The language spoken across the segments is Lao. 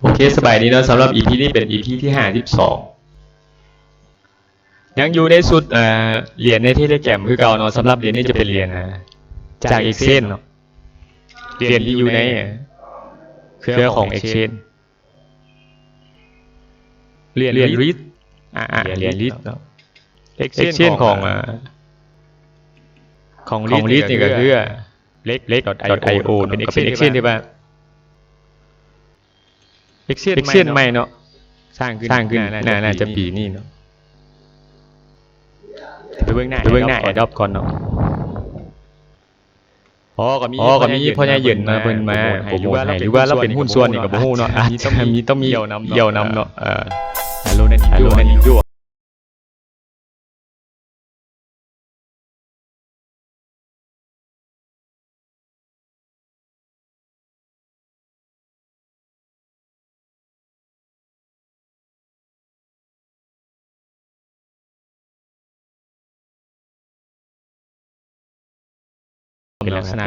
ໂອເຄ ສະບາຍດີເນາະ, ສຳລັບອີພີນີ້ເປັນອີພີທີຫ້າສິບສອງ ຍັງຢູ່ໃນຊຸດ ເອີ ຫຼຽນໃນ Telegram ຄືເກົ່າເນາະ. ສຳລັບຫຼຽນນີ້ຈະເປັນຫຼຽນ ເອີ ຈາກ Exchange ເນາະ, ຫຼຽນທີ່ຢູ່ໃນ ເອີ ເຄືອຂອງ Exchange ຫຼຽນ Rit ອາ ອາ ຫຼຽນ Rit ເນາະ. Exchange ຂອງ ເອີ ຂອງ Rit ນີ້ກໍຄື Lex.io ເປັນ Exchange ທີ່ວ່າ Exchange ໃໝ່ເນາະ, ສ້າງຂຶ້ນ ສ້າງຂຶ້ນ ໜ້າ ໜ້າຈະປີນີ້ເນາະ. ໄປເບິ່ງໜ້າ ໄປເບິ່ງໜ້າ Airdrop ກ່ອນເນາະ. ອໍ ກໍມີ ອໍ ກໍມີພໍ່ໃຫຍ່ເຫຍິນມາ ເພິ່ນມາໂປຣໂມດໃຫ້ ຫຼືວ່າລາວເປັນຫຸ້ນສ່ວນນີ້ກໍບໍ່ຮູ້ເນາະ, ອາດຈະມີ ຕ້ອງມີກ່ຽວນຳເນາະ ເອີ ອາໂລນັນ ອາໂລນັນ ເປັນລັກສະນ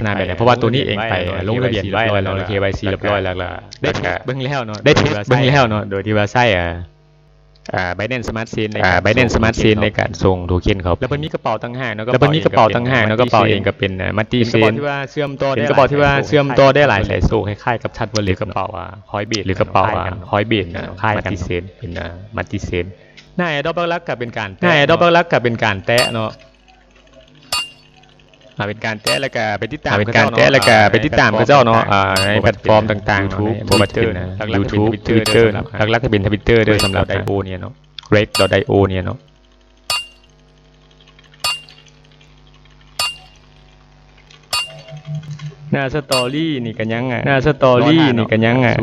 ະແບບ ເພາະວ່າໂຕນີ້ເອງໄປລົງທະບຽນໄວ້ແລ້ວ ລົງ KYC ຮຽບຮ້ອຍແລ້ວ ໄດ້ເທສເບິ່ງແລ້ວເນາະ ໄດ້ເທສເບິ່ງແລ້ວເນາະ ໂດຍທີ່ວ່າໃຊ້ ອ່າ ອ່າ Binance Smart Chain ໃນ ອ່າ Binance Smart Chain ໃນການສົ່ງໂທເຄັນເຂົ້າໄປ. ແລ້ວເພິ່ນມີກະເປົາຕ່າງຫາກເນາະ, ແລ້ວເພິ່ນມີກະເປົາຕ່າງຫາກເນາະ, ກະເປົາເອງກະເປັນ ເອີ Multi Chain ເປັນກະເປົາທີ່ວ່າເຊື່ອມຕໍ່ໄດ້ຫຼາຍສາຍໂສ້ ຄ້າຍໆກັບ Trust Wallet ເນາະ, ເປັນກະເປົາ ອ່າ Coinbase ຫຼືກະເປົາ ອ່າ Coinbase ນະ ຄ້າຍກັນ Multi Chain ເປັນ ອ່າ Multi Chain. ໜ້າ Airdrop ຫຼັກໆກະເປັນການແຕະ ໜ້າ Airdrop ຫຼັກໆກະເປັນການແຕະເນາະ. ອ່າ ເປັນການແຕະ ແລ້ວກະໄປຕິດຕາມ ອ່າ ເປັນການແຕະ ແລ້ວກະໄປຕິດຕາມເຂົາເຈົ້າເນາະ ອ່າ ໃນແພລດຟອມຕ່າງໆເນາະ ບໍ່ວ່າຈະເປັນ YouTube Twitter ຫຼັກໆກະເປັນ Twitter ເນາະ ຫຼັກໆກະເປັນ Twitter ເດີ ສຳລັບ Ret.io ນີ້ເນາະ Ret.io ນີ້ເນາະ. ໜ້າ Story ນີ້ກະຍັງ ອ່າ ໜ້າ Story ນີ້ກະຍັງ ອ່າ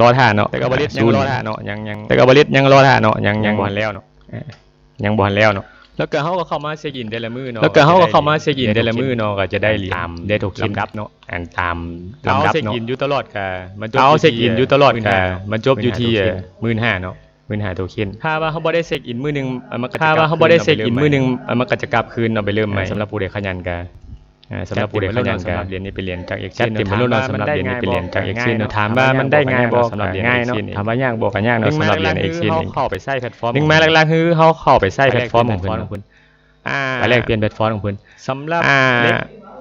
ລໍຖ້າເນາະ ແຕ່ກະບໍ່ເລັດຍັງລໍຖ້າເນາະ ຍັງ ຍັງ ແຕ່ກະບໍ່ເລັດຍັງລໍຖ້າເນາະ ຍັງ ຍັງບໍ່ທັນແລ້ວເນາະ ອ່າ ຍັງບໍ່ທັນແລ້ວເນາະ. ແລ້ວກະເຮົາກະເຂົ້າມາເຊັກອິນແຕ່ລະມື້ເນາະ ແລ້ວກະເຮົາກະເຂົ້າມາເຊັກອິນແຕ່ລະມື້ເນາະ ກະຈະໄດ້ຫຼຽນ ໄດ້ໂທເຄັນເນາະ ອັນຕາມລຳດັບເນາະ. ເຮົາເຊັກອິນຢູ່ຕະຫຼອດກະມາຈົບ ເຮົາເຊັກອິນຢູ່ຕະຫຼອດກະມາຈົບຢູ່ທີ່ ເອີ ໝື່ນຫ້າເນາະ ໝື່ນຫ້າໂທເຄັນ. ຖ້າວ່າເຮົາບໍ່ໄດ້ເຊັກອິນມື້ໜຶ່ງ ມັນກະຈະ ຖ້າວ່າເຮົາບໍ່ໄດ້ເຊັກອິນມື້ໜຶ່ງ ມັນກະຈະກັບຄືນເນາະ ໄປເລີ່ມໃໝ່. ສຳລັບຜູ້ໃດຂະຫຍັນກະ ອ່າ ສຳລັບຜູ້ໃດຂະຫຍັນກະ ສຳລັບຫຼຽນນີ້ເປັນຫຼຽນຈາກ Exchange ເນາະ ຖາມວ່າມັນໄດ້ງ່າຍບໍ່ ຖາມວ່າມັນໄດ້ງ່າຍບໍ່ ສຳລັບຫຼຽນ Exchange ເນາະ ຖາມວ່າຍາກບໍ່ ກະຍາກເນາະ ສຳລັບຫຼຽນ Exchange ນີ້. ໜຶ່ງມາຫຼັກໆຄືເຮົາເຂົ້າໄປໃຊ້ແພລດຟອມ ໜຶ່ງມາຫຼັກໆຄືເຮົາເຂົ້າໄປໃຊ້ແພລດຟອມຂອງເພິ່ນ ອ່າ ໄປແລກປ່ຽນແພລດຟອມຂອງເພິ່ນ. ສຳລັບ ອ່າ ເລັກ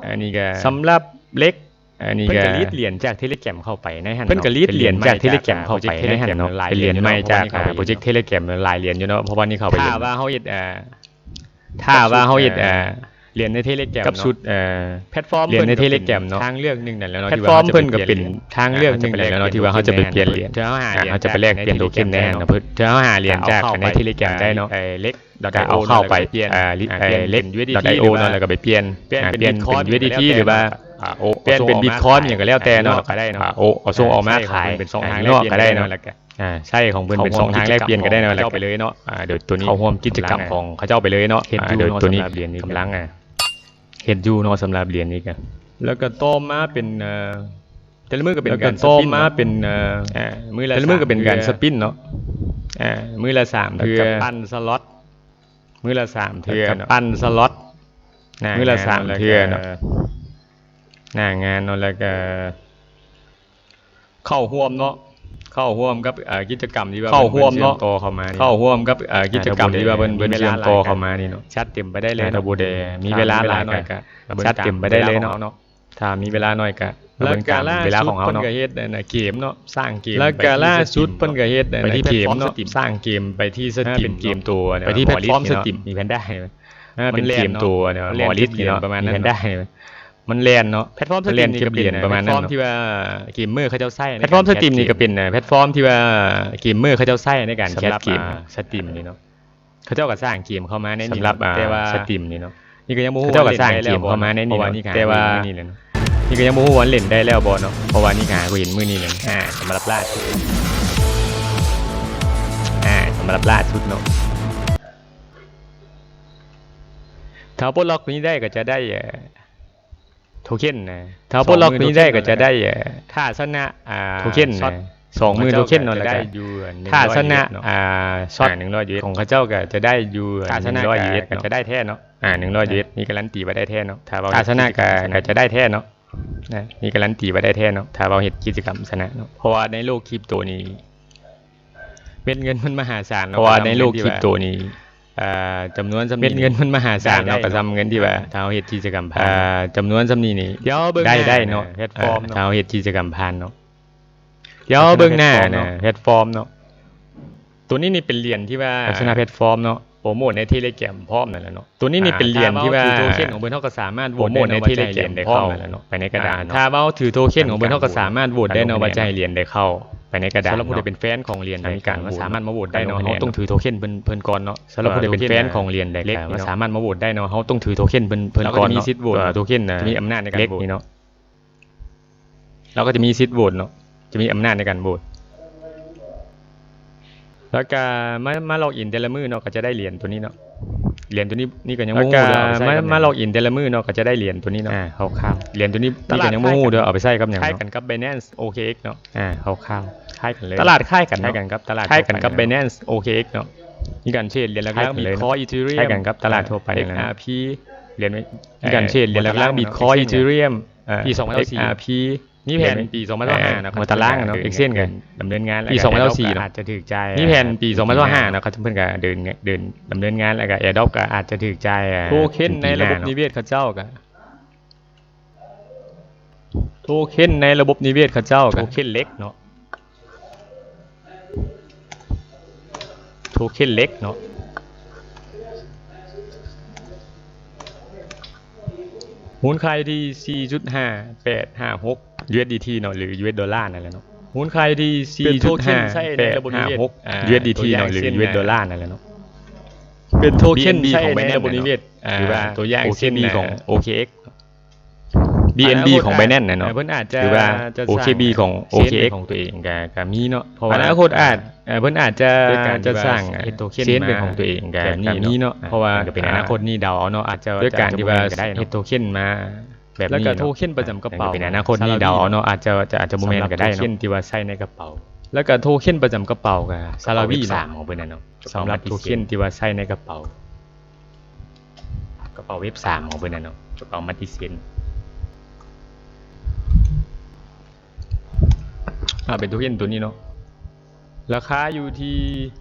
ອັນນີ້ກະ ສຳລັບເລັກ ອັນນີ້ກະ ເພິ່ນກະ Ret ຫຼຽນຈາກ Telegram ເຂົ້າໄປໃນຫັ້ນເນາະ ເພິ່ນກະ Ret ຫຼຽນຈາກ Telegram ເຂົ້າໄປໃນຫັ້ນເນາະ ເປັນຫຼຽນໃໝ່ຈາກ ອ່າ ໂປຣເຈັກ Telegram ຫຼາຍຫຼຽນຢູ່ເນາະ ເພາະວ່ານີ້ເຂົ້າໄປ ຖ້າວ່າເຮົາເຮັດ ອ່າ ຖ້າວ່າເຮົາເຮັດ ອ່າ ອ່າ ຫຼຽນໃນ Telegram ກັບຊຸດ ເອີ ແພລດຟອມ ຫຼຽນໃນ Telegram ເນາະ ທາງເລືອກໜຶ່ງນັ້ນແຫຼະເນາະ ແພລດຟອມເພິ່ນກະເປັນທາງເລືອກໜຶ່ງນັ້ນແຫຼະເນາະ ທີ່ວ່າເຮົາຈະໄປປ່ຽນຫຼຽນ ເຮົາຈະໄປແລກປ່ຽນໂທເຄັນໃນຫັ້ນເນາະ ເພື່ອເຮົາຫາຫຼຽນຈາກໃນ Telegram ໄດ້ເນາະ ເລັກ ກໍເອົາເຂົ້າໄປ ເອີ ເລັກ ເອີ ເລັກ Ret.io ເນາະ ແລ້ວກໍໄປປ່ຽນ ປ່ຽນເປັນ USDT ຫຼືວ່າ ອ່າ ໂອ ປ່ຽນເປັນ Bitcoin ຫຍັງກໍແລ້ວແຕ່ເນາະ ກໍໄດ້ເນາະ ໂອ ເອົາສົ່ງອອກມາຂາຍເປັນຊ່ອງທາງແລກປ່ຽນກໍໄດ້ເນາະ ອ່າ ໃຊ້ຂອງເພິ່ນເປັນຊ່ອງທາງແລກປ່ຽນກໍໄດ້ເນາະ ແລ້ວໄປເລີຍເນາະ ໂດຍໂຕນີ້ ເຂົ້າຮ່ວມກິດຈະກຳຂອງເຂົາເຈົ້າໄປເລີຍເນາະ ໂດຍໂຕນີ້ກຳລັງ ອ່າ ເຮັດຢູ່ເນາະ ສຳລັບຫຼຽນນີ້ກະ ແລ້ວກະຕໍ່ມາເປັນ ເອີ ແຕ່ລະມື້ກະເປັນການ ແລ້ວກະຕໍ່ມາເປັນ ອ່າ ມື້ລະ ແຕ່ລະມື້ກະເປັນການ Spin ເນາະ ອ່າ ມື້ລະສາມເທື່ອ ແລ້ວກະປັ່ນສະລັອດ ມື້ລະສາມເທື່ອ ແລ້ວກະປັ່ນສະລັອດ ມື້ລະສາມເທື່ອເນາະ ໜ້າງານເນາະ ແລ້ວກະ ເຂົ້າຮ່ວມເນາະ ເຂົ້າຮ່ວມກັບ ເອີ ກິດຈະກຳທີ່ວ່າເພິ່ນ ເຂົ້າຮ່ວມເນາະ ເຊື່ອມຕໍ່ເຂົ້າມານີ້ ເຂົ້າຮ່ວມກັບ ເອີ ກິດຈະກຳທີ່ວ່າເພິ່ນ ເພິ່ນເຊື່ອມຕໍ່ເຂົ້າມານີ້ເນາະ ຈັດເຕັມໄປໄດ້ເລີຍເນາະ ຖ້າບໍ່ໄດ້ມີເວລາຫຼາຍກະຈັດເຕັມໄປໄດ້ເລີຍເນາະ ຖ້າມີເວລາໜ້ອຍກະເບິ່ງຕາມເວລາຂອງເຮົາເນາະ ແລ້ວກະລ່າສຸດເພິ່ນກະເຮັດ ອ່າ ເກມເນາະ ສ້າງເກມ ແລ້ວກະລ່າສຸດເພິ່ນກະເຮັດ ອ່າ ເກມເນາະ ສ້າງເກມໄປທີ່ Steam ເນາະ ເປັນເກມໂຕ ໄປທີ່ແພລດຟອມ Steam ມີແພນດ້າ ອ່າ ເປັນເກມໂຕ Morris ເນາະ ມີແພນດ້າ ມັນແລ່ນເນາະ ແພລດຟອມ Steam ນີ້ກະເປັນ ອ່າ ແພລດຟອມທີ່ວ່າເກມເມີເຂົາເຈົ້າໃຊ້ ແພລດຟອມ Steam ນີ້ກະເປັນ ອ່າ ແພລດຟອມທີ່ວ່າເກມເມີເຂົາເຈົ້າໃຊ້ໃນການແຄສເກມ ອ່າ Steam ນີ້ເນາະ ເຂົາເຈົ້າກະສ້າງເກມເຂົ້າມາໃນນີ້ ສຳລັບ ອ່າ ແຕ່ວ່າ Steam ນີ້ເນາະ ນີ້ກະຍັງບໍ່ຮູ້ ເຂົາເຈົ້າກະສ້າງເກມເຂົ້າມາໃນນີ້ເນາະ ແຕ່ວ່ານີ້ກະຫາ ນີ້ກະຍັງບໍ່ຮູ້ວ່າມັນເຫຼັ້ນໄດ້ແລ້ວບໍ່ເນາະ ເພາະວ່ານີ້ກະຫາກະເຫັນມື້ນີ້ແຫຼະ ອ່າ ສຳລັບລ່າສຸດ ອ່າ ສຳລັບລ່າສຸດເນາະ ຖ້າປົດລັອກໂຕນີ້ໄດ້ກະຈະໄດ້ ເອີ ໂທເຄັນນະ ຖ້າປົດລັອກໂຕນີ້ໄດ້ກະຈະໄດ້ ເອີ ຖ້າຊະນະ ອ່າ ໂທເຄັນນະ ສອງໝື່ນໂທເຄັນເນາະ ແລ້ວກະ ຖ້າຊະນະ ອ່າ ຊັອດ ໜຶ່ງຮ້ອຍຢູເອັສ ຂອງເຂົາເຈົ້າກະຈະໄດ້ຢູ່ ອ່າ ໜຶ່ງຮ້ອຍຢູເອັສ ກະຈະໄດ້ແທ້ເນາະ ອ່າ ໜຶ່ງຮ້ອຍຢູເອັສ ນີ້ກາຣັນຕີວ່າໄດ້ແທ້ເນາະ ຖ້າວ່າ ຖ້າຊະນະກະ ກະຈະໄດ້ແທ້ເນາະ ນະ ນີ້ກາລັນຕີວ່າໄດ້ແທ້ເນາະ ຖ້າເຮົາເຮັດກິດຈະກຳຊະນະເນາະ ເພາະວ່າໃນໂລກຄຣິບໂຕນີ້ ເມັດເງິນມັນມະຫາສານເນາະ ເພາະວ່າໃນໂລກຄຣິບໂຕນີ້ ເອີ ຈຳນວນສ່ຳນີ້ ເມັດເງິນມັນມະຫາສານເນາະ ກໍສ່ຳເງິນທີ່ວ່າ ຖ້າເຮົາເຮັດກິດຈະກຳຜ່ານ ເອີ ຈຳນວນສ່ຳນີ້ນີ້ ດຽວເບິ່ງ ໄດ້ ໄດ້ເນາະ ແພລດຟອມເນາະ ຖ້າເຮົາເຮັດກິດຈະກຳຜ່ານເນາະ ດຽວເບິ່ງໜ້ານະ ແພລດຟອມເນາະ ໂຕນີ້ນີ້ເປັນຫຼຽນທີ່ວ່າ ລັກສະນະແພລດຟອມເນາະ ໂປຣໂມດໃນເທເລແກຣມພ້ອມນັ້ນແຫຼະເນາະ ໂຕນີ້ນີ້ເປັນຫຼຽນທີ່ວ່າ ຖ້າເຮົາຖືໂທເຄັນຂອງເພິ່ນ ເຮົາກໍສາມາດໂຫວດໄດ້ເນາະ ວ່າຈະໃຫ້ຫຼຽນໄດ້ເຂົ້າ ໄປໃນກະດານເນາະ ຖ້າເຮົາຖືໂທເຄັນຂອງເພິ່ນ ເຮົາກໍສາມາດໂຫວດໄດ້ເນາະ ວ່າຈະໃຫ້ຫຼຽນໄດ້ເຂົ້າໄປໃນກະດານເນາະ ສຳລັບຜູ້ໃດເປັນແຟນຂອງຫຼຽນ ກໍສາມາດມາໂຫວດໄດ້ເນາະ ເຮົາຕ້ອງຖືໂທເຄັນເພິ່ນ ເພິ່ນກ່ອນເນາະ ສຳລັບຜູ້ໃດເປັນແຟນຂອງຫຼຽນ ເລັກ ກໍສາມາດມາໂຫວດໄດ້ເນາະ ເຮົາຕ້ອງຖືໂທເຄັນເພິ່ນ ເພິ່ນກ່ອນເນາະ ຖືໂທເຄັນ ຈະມີອຳນາດໃນການໂຫວດເນາະ ເຮົາກໍຈະມີສິດໂຫວດເນາະ ຈະມີອຳນາດໃນການໂຫວດ ແລ້ວກະມາ ມາລັອກອິນແຕ່ລະມື້ເນາະ ກໍຈະໄດ້ຫຼຽນໂຕນີ້ເນາະ ຫຼຽນໂຕນີ້ ນີ້ກໍຍັງບໍ່ຮູ້ເດີ ເອົາໄປໃຊ້ກັບຫຍັງ ມາລັອກອິນແຕ່ລະມື້ເນາະ ກໍຈະໄດ້ຫຼຽນໂຕນີ້ເນາະ ອ່າ ຄ່າວໆ ຫຼຽນໂຕນີ້ ນີ້ກໍຍັງບໍ່ຮູ້ເດີ ເອົາໄປໃຊ້ກັບຫຍັງເນາະ ຄ້າຍກັນກັບ Binance OKX ເນາະ ອ່າ ຄ່າວໆ ຄ້າຍກັນເລີຍ ຕະຫຼາດຄ້າຍກັນເນາະ ຄ້າຍກັນກັບຕະຫຼາດ ຄ້າຍກັນກັບ Binance OKX ເນາະ ມີການເທຣດຫຼຽນຫຼັກໆ ມີ Bitcoin Ethereum ຄ້າຍກັນກັບຕະຫຼາດທົ່ວໄປ XRP ຫຼຽນ ມີການເທຣດຫຼຽນຫຼັກໆ Bitcoin Ethereum ປີສອງພັນຊາວສີ່ XRP ມີແຜນປີສອງພັນຊາວຫ້າເນາະ ຫົວຕາລາງເນາະ Exchange ກໍດຳເນີນງານແລ້ວ ປີສອງພັນຊາວສີ່ເນາະ ອາດຈະຖືກຈ່າຍ ມີແຜນປີສອງພັນຊາວຫ້າເນາະ ເພິ່ນກໍເດີນ ເດີນດຳເນນງານ ແລ້ວກໍ Airdrop ກໍອາດຈະຖືກຈ່າຍ ໂທເຄັນໃນລະບົບນິເວດເຂົາເຈົ້າກໍ ໂທເຄັນໃນລະບົບນິເວດເຂົາເຈົ້າກໍ ໂທເຄັນເລັກເນາະ ໂທເຄັນເລັກເນາະ ມູນຄ່າຢູ່ທີ່ສີ່ຈຸດຫ້າແປດຫ້າຫົກ USDT ເນາະ ຫຼື US ໂດລານັ້ນແຫຼະເນາະ ມູນຄ່າຢູ່ທີ່ສີ່ຈຸດຫ້າແປດຫ້າຫົກ USDT ເນາະ ຫຼື US ໂດລານັ້ນແຫຼະເນາະ ເປັນໂທເຄັນໃຊ້ໃນລະບົບນິເວດ ຫຼືວ່າຕົວຢ່າງ OKB ຂອງ OKX BNB ຂອງ Binance ນະເນາະ ຫຼືວ່າ OKB ຂອງ OKX ຂອງຕົວເອງກໍ ກໍມີເນາະ ເພາະວ່າອະນາຄົດອາດ ເພິ່ນອາດຈະ ຈະສ້າງ Chain ເປັນຂອງຕົວເອງກໍມີເນາະ ເພາະວ່າກໍເປັນອະນາຄົດນີ້ເດົາເອົາເນາະ ອາດຈະ ດ້ວຍການທີ່ວ່າເຮັດໂທເຄັນມາແບບນີ້ ແລ້ວກໍໂທເຄັນປະຈຳກະເປົາ ອະນາຄົດນີ້ເດົາເນາະ ອາດຈະ ອາດຈະບໍ່ແມ່ນກໍໄດ້ເນາະ ສຳລັບໂທເຄັນທີ່ວ່າໃຊ້ໃນກະເປົາ ແລ້ວກໍໂທເຄັນປະຈຳກະເປົາກໍ Saravi ຂອງເພິ່ນນະເນາະ ສຳລັບໂທເຄັນທີ່ວ່າໃຊ້ໃນກະເປົາ ກະເປົາເວັບສາມຂອງເພິ່ນນະເນາະ ກະເປົາ Multi Chain ອ່າ ເປັນໂທເຄັນໂຕນີ້ເນາະ ລາຄາຢູ່ທີ່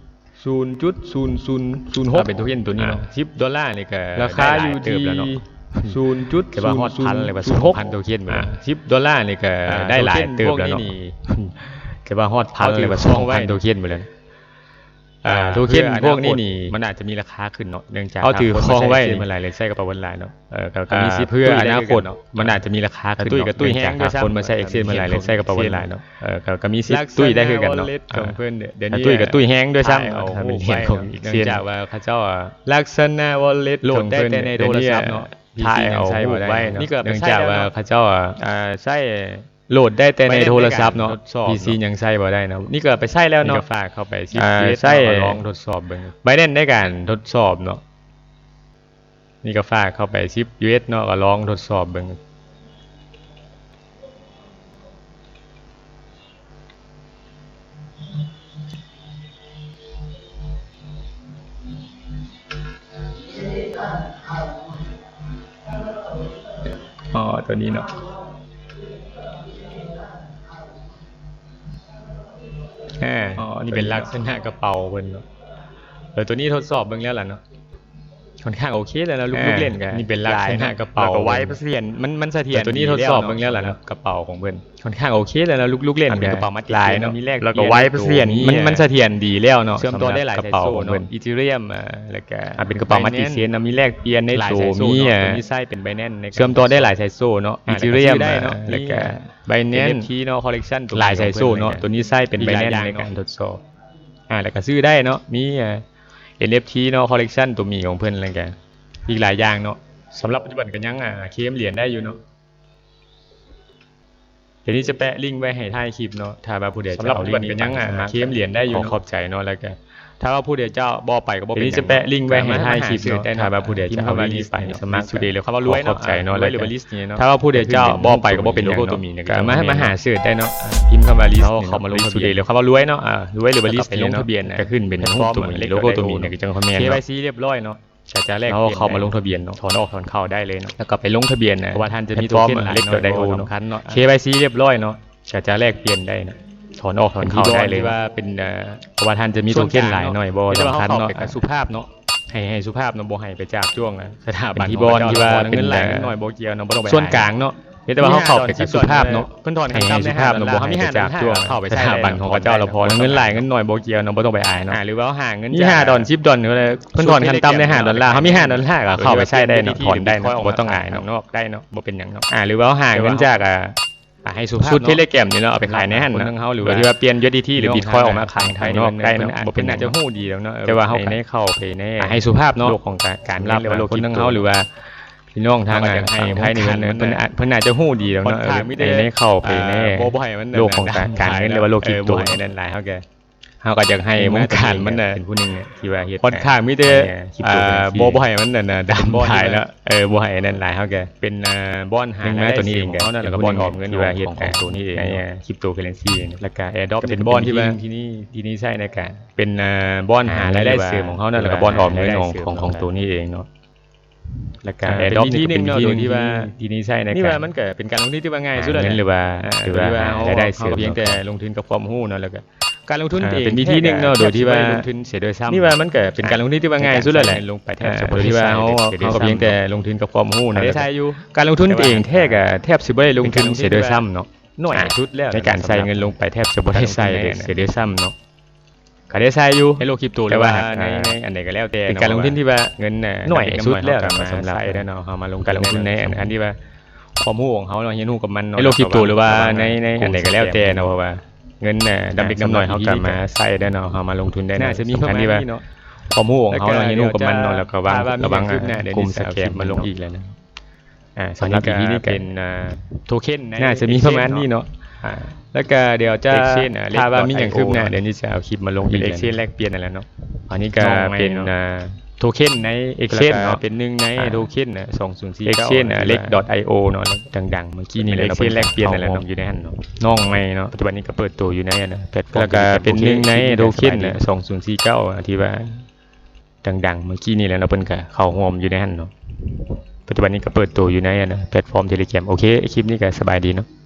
ສູນຈຸດສູນສູນສູນຫົກ ເປັນໂທເຄັນໂຕນີ້ເນາະ ສິບໂດລານີ້ກະ ລາຄາຢູ່ທີ່ສູນຈຸດສູນສູນສູນຫົກ ໂທເຄັນ ສິບໂດລານີ້ກະໄດ້ຫຼາຍເຕີບແລ້ວເນາະ ແຕ່ວ່າຮອດພັນ ຫຼືວ່າສອງພັນໂທເຄັນໄປແລ້ວ ອ່າ ໂທເຄັນພວກນີ້ນີ້ ມັນອາດຈະມີລາຄາຂຶ້ນເນາະ ເນື່ອງຈາກເຮົາຖືຄອງໄວ້ ເງິນມັນຫຼາຍ ແລະ ໃຊ້ກະເປົາເງິນຫຼາຍເນາະ ເອີ ກໍມີສິດ ເພື່ອອະນາຄົດ ມັນອາດຈະມີລາຄາຂຶ້ນເນາະ ເນື່ອງຈາກຄົນມາໃຊ້ Exchange ມັນຫຼາຍ ແລະ ໃຊ້ກະເປົາເງິນຫຼາຍເນາະ ເອີ ກໍມີສິດຕຸ້ຍໄດ້ຄືກັນເນາະ ຕຸ້ຍກໍຕຸ້ຍແຮງດ້ວຍຊ້ຳ ຖ້າເປັນຫຼຽນຂອງ Exchange ເນາະ ເປັນຫຍັງ ເນື່ອງຈາກວ່າເຂົາເຈົ້າ ລັກສະນະ Wallet ໂຫຼດໄດ້ແຕ່ໃນໂທລະສັບເນາະ ຖ່າຍເອົາຮູບໄວ້ເນາະ ເນື່ອງຈາກວ່າເຂົາເຈົ້າ ອ່າ ໃຊ້ ໂຫຼດໄດ້ແຕ່ໃນໂທລະສັບເນາະ ພີຊີຍັງໃຊ້ບໍ່ໄດ້ເນາະ ນີ້ກໍໄປໃຊ້ແລ້ວເນາະ ຝາກເຂົ້າໄປສິບ ອ່າ ຢູເອັສ ໃຊ້ເນາະ ກໍລອງທົດສອບເບິ່ງ Binance ໃນການທົດສອບເນາະ ນີ້ກໍຝາກເຂົ້າໄປສິບ ຢູເອັສ ເນາະ ກໍລອງທົດສອບເບິ່ງ ອໍ ຕົວນີ້ເນາະ ອາ ອໍ ນີ້ເປັນລັກສະນະກະເປົາເພິ່ນເນາະ ເອີ ຕົວນີ້ທົດສອບເບິ່ງແລ້ວລະເນາະ ຄ່ອນຂ້າງໂອເຄແລ້ວເນາະ ລູກ ລູກຫຼິ້ນກໍ ນີ້ເປັນລັກສະນະກະເປົາ ແລ້ວກໍໄວ ສະຖຽນ ມັນ ມັນສະຖຽນ ຕົວນີ້ທົດສອບເບິ່ງແລ້ວລະເນາະ ກະເປົາຂອງເພິ່ນ ຄ່ອນຂ້າງໂອເຄແລ້ວເນາະ ລູກ ລູກຫຼິ້ນກໍ ເປັນກະເປົາ Multi Chain ເນາະ ມີແລກປ່ຽນ ມັນ ມັນສະຖຽນດີແລ້ວເນາະ ເຊື່ອມຕໍ່ໄດ້ຫຼາຍສາຍໂສ້ເນາະ Ethereum ອ່າ ແລ້ວກໍ ອ່າ ເປັນກະເປົາ Multi Chain ເນາະ ມີແລກປ່ຽນໃນໂຕ ມີ ອ່າ ຕົວນີ້ໃຊ້ເປັນ Binance ໃນການ ເຊື່ອມຕໍ່ໄດ້ຫຼາຍສາຍໂສ້ເນາະ Ethereum ແລ້ວກໍ Binance ເນາະ Collection ຕົວນີ້ໃຊ້ເປັນ Binance ໃນການທົດສອບ ອ່າ ແລ້ວກໍຊື້ໄດ້ເນາະ ມີ ອ່າ ເອັນເອັຟທີເນາະ Collection ຕົວໝີຂອງເພິ່ນ ແລ້ວກໍອີກຫຼາຍຢ່າງເນາະ ສຳລັບປັດຈຸບັນກໍຍັງ ອ່າ ເຄມຫຼຽນໄດ້ຢູ່ເນາະ ດຽວນີ້ຈະແປະລິ້ງໄວ້ໃຫ້ທ້າຍຄລິບເນາະ ຖ້າວ່າຜູ້ໃດຈະເອົາລິ້ງນີ້ໄປສະໝັກ ເຄມຫຼຽນໄດ້ຢູ່ ຂໍຂອບໃຈເນາະ ແລ້ວກໍ ຖ້າວ່າຜູ້ໃດຈະບໍ່ເອົາໄປກໍບໍ່ເປັນຫຍັງ ດຽວນີ້ຈະແປະລິ້ງໄວ້ໃຫ້ທ້າຍຄລິບເນາະ ຖ້າວ່າຜູ້ໃດຈະເອົາລິ້ງນີ້ໄປສະໝັກ ຄຳວ່າລວຍເນາະ ຖ້າວ່າຜູ້ໃດຈະບໍ່ເອົາໄປກໍບໍ່ເປັນຫຍັງເນາະ ກໍມາ ມາຫາເສີດໄດ້ເນາະ ພິມຄຳວ່າ List ເນາະ ຄຳວ່າລວຍເນາະ ລວຍ ຫຼືວ່າ List ນີ້ເນາະ ກໍຂຶ້ນເປັນຮູບໂຕໝີ ໂລໂກ້ໂຕໝີນີ້ກໍຈັ່ງຄ່ອຍແມ່ນເນາະ KYC ລຽບຮ້ອຍເນາະ ກໍຈະແລກປ່ຽນ ເຮົາເຂົ້າມາລົງທະບຽນເນາະ ຖອນອອກຖອນເຂົ້າໄດ້ເລີຍເນາະ ແລ້ວກໍໄປລົງທະບຽນນະ ເພາະວ່າທ່ານຈະມີໂທເຄັນຫຼາຍໜ້ອຍບໍ່ສຳຄັນເນາະ ເຄວາຍຊີ ຮຽບຮ້ອຍເນາະ ກໍຈະແລກປ່ຽນໄດ້ນະ ຖອນອອກຖອນເຂົ້າໄດ້ເລີຍ ເພາະວ່າທ່ານຈະມີໂທເຄັນຫຼາຍໜ້ອຍບໍ່ສຳຄັນເນາະ ເຮັດໃຫ້ເຮົາເຂົ້າໄປສຸພາບເນາະ ໃຫ້ ໃຫ້ສຸພາບເນາະ ບໍ່ໃຫ້ໄປຈາກຊ່ວງສະຖາບັນ ເງິນຫຼາຍເງິນໜ້ອຍບໍ່ກ່ຽວເນາະ ບໍ່ຕ້ອງໄປ ສ່ວນກາງເນາະ ມີແຕ່ວ່າເຮົາເຂົ້າໄປກະສຸພາບເນາະ ເພິ່ນຖອນຂັ້ນຕ່ຳໄດ້ຫ້າດອນລາ ເຮົາມີຫ້າດອນລາ ເຮົາເຂົ້າໄປໃຊ້ໄດ້ ເງິນຫຼາຍເງິນໜ້ອຍບໍ່ກ່ຽວເນາະ ບໍ່ຕ້ອງໄປອາຍເນາະ ເງິນຫຼາຍເງິນໜ້ອຍບໍ່ກ່ຽວເນາະ ບໍ່ຕ້ອງໄປອາຍເນາະ ມີຫ້າດອນ ສິບດອນ ເພິ່ນຖອນຂັ້ນຕ່ຳໄດ້ຫ້າດອນລາ ເຮົາມີຫ້າດອນລາ ກໍເຂົ້າໄປໃຊ້ໄດ້ເນາະ ຖອນໄດ້ເນາະ ບໍ່ຕ້ອງອາຍເນາະ ນອກໄດ້ເນາະ ບໍ່ເປັນຫຍັງເນາະ ຫຼືວ່າເຮົາຫາເງິນຈາກ ອ່າ ໃຫ້ສຸພາບເນາະ ຊຸດ Telegram ນີ້ເນາະ ເອົາໄປຂາຍໃນຫັ້ນເນາະ ຫຼືວ່າທີ່ວ່າປ່ຽນ USDT ຫຼື Bitcoin ອອກມາຂາຍທາງນອກໄດ້ເນາະ ບໍ່ເປັນຫຍັງເນາະ ແຕ່ວ່າເຮົາກໍໃຫ້ເຂົ້າໄປໃນ ອ່າ ໃຫ້ສຸພາບເນາະ ໂລກຂອງການເງິນ ຫຼືວ່າໂລກຄຣິບໂຕ ຫຼືວ່າ ພີ່ນ້ອງທາງ ທາງໄທນີ້ ເພິ່ນ ເພິ່ນ ເພິ່ນໜ້າຈະຮູ້ດີດອກເນາະ ໃຫ້ເຂົ້າໄປໃນໂລກຂອງການເງິນ ຫຼືວ່າໂລກຄຣິບໂຕ ເຮົາກໍຢາກໃຫ້ວົງການມັນນະ ເປັນຜູ້ໜຶ່ງທີ່ວ່າເຮັດ ຂ້ອນຂ້າງມີແຕ່ ບໍ່ ບໍ່ໃຫ້ມັນນັ້ນນະ ດຳຫຼາຍເນາະ ເອີ ບໍ່ໃຫ້ອັນນັ້ນຫຼາຍ ເຮົາກໍເປັນບ່ອນຫາລາຍໄດ້ເສີມຂອງເຮົານັ້ນ ແລ້ວກໍບ່ອນອອກເງິນຂອງໂຕນີ້ເອງ ຄຣິບໂຕເຄີເຣນຊີ ແລ້ວກໍ Airdrop ກໍເປັນບ່ອນທີ່ວ່າ ທີ່ນີ້ໃຊ້ໃນການ ເປັນບ່ອນຫາລາຍໄດ້ເສີມຂອງເຮົານັ້ນ ແລ້ວກໍບ່ອນອອກເງິນຂອງ ຂອງໂຕນີ້ເອງເນາະ ແລ້ວກໍ Airdrop ນີ້ກໍເປັນວິທີໜຶ່ງທີ່ວ່າ ທີ່ນີ້ໃຊ້ໃນການ ນີ້ວ່າມັນກໍເປັນການລົງທຶນທີ່ວ່າງ່າຍສຸດແລ້ວ ຫຼືວ່າ ຫຼືວ່າລາຍໄດ້ເສີມ ພຽງແຕ່ລົງທຶນກັບຄວາມຮູ້ເນາະ ແລ້ວກໍ ການລົງທຶນເອງ ເປັນວິທີໜຶ່ງເນາະ ໂດຍທີ່ວ່າ ເສຍໂດຍຊ້ຳ ນີ້ວ່າມັນກໍເປັນການລົງທຶນທີ່ວ່າງ່າຍສຸດແລ້ວແຫຼະ ລົງໄປແທບຈະບໍ່ໄດ້ໃຊ້ເລີຍ ເສຍໂດຍຊ້ຳ ກໍພຽງແຕ່ລົງທຶນກັບຄວາມຮູ້ເນາະ ການລົງທຶນເອງແທ້ກໍແທບຊິບໍ່ໄດ້ລົງທຶນເສຍໂດຍຊ້ຳເນາະ ໜ້ອຍສຸດແລ້ວ ໃນການໃຊ້ເງິນລົງໄປແທບຈະບໍ່ໄດ້ໃຊ້ເລີຍ ເສຍໂດຍຊ້ຳເນາະ ກໍໄດ້ໃຊ້ຢູ່ໃນໂລກຄຣິບໂຕ ຫຼືວ່າໃນ ໃນອັນໃດກໍແລ້ວແຕ່ ເປັນການລົງທຶນທີ່ວ່າ ເງິນໜ້ອຍສຸດແລ້ວ ສຳລັບການລົງທຶນໃນອັນທີ່ວ່າ ຄວາມຮູ້ຂອງເຮົາເນາະ ຮຽນຮູ້ກັບມັນເນາະ ໃນໂລກຄຣິບໂຕ ຫຼືວ່າໃນ ໃນອັນໃດກໍແລ້ວແຕ່ເນາະ ເພາະວ່າເງິນດຳເລັກດຳໜ້ອຍເຮົາກໍມາໃຊ້ໄດ້ເນາະ ເຮົາມາລົງທຶນໄດ້ເນາະ ສຳຄັນທີ່ວ່າຄວາມຮູ້ຂອງເຮົາເນາະ ຮຽນຮູ້ກັບມັນເນາະ ແລ້ວກໍລະວັງ ລະວັງກຸ່ມສະແກມມັນລົງອີກແລ້ວນະ ອ່າ ສຳລັບອີພີນີ້ກໍເປັນ ອ່າ ໂທເຄັນໃນ ໜ້າຈະມີປະມານນີ້ເນາະ ອ່າ ແລ້ວກໍດຽວຈະ ຖ້າວ່າມີຫຍັງຄືບໜ້າ ດຽວນີ້ຈະເອົາຄລິບມາລົງອີກ ເປັນ Exchange ແລກປ່ຽນນັ້ນແຫຼະເນາະ ອັນນີ້ກໍເປັນ ອ່າ ໂທເຄັນໃນ Exchange ເນາະ ເປັນໜຶ່ງໃນໂທເຄນ ສອງສູນສີ່ເກົ້າ ເອັກເຊນ ເລັກ ດອດໄອໂອ ເນາະ ດັງໆເມື່ອກີ້ນີ້ແຫຼະເນາະ ເປັນ Exchange ແລກປ່ຽນນັ້ນແຫຼະເນາະ ນ້ອງໃໝ່ເນາະ ປັດຈຸບັນນີ້ກໍເປີດໂຕຢູ່ໃນ ແລະ ແລ້ວກໍເປັນໜຶ່ງໃນໂທເຄັນ ສອງສູນສີ່ເກົ້າ ທີ່ວ່າ ດັງໆເມື່ອກີ້ນີ້ແຫຼະເນາະ ເພິ່ນກໍເຂົ້າຮ່ວມຢູ່ໃນຫັ້ນເນາະ ປັດຈຸບັນນີ້ກໍເປີດໂຕຢູ່ໃນອັນນະ ແພລດຟອມ Telegram ໂອເຄ ຄລິບນີ້ກໍສະບາຍດີເນາະ.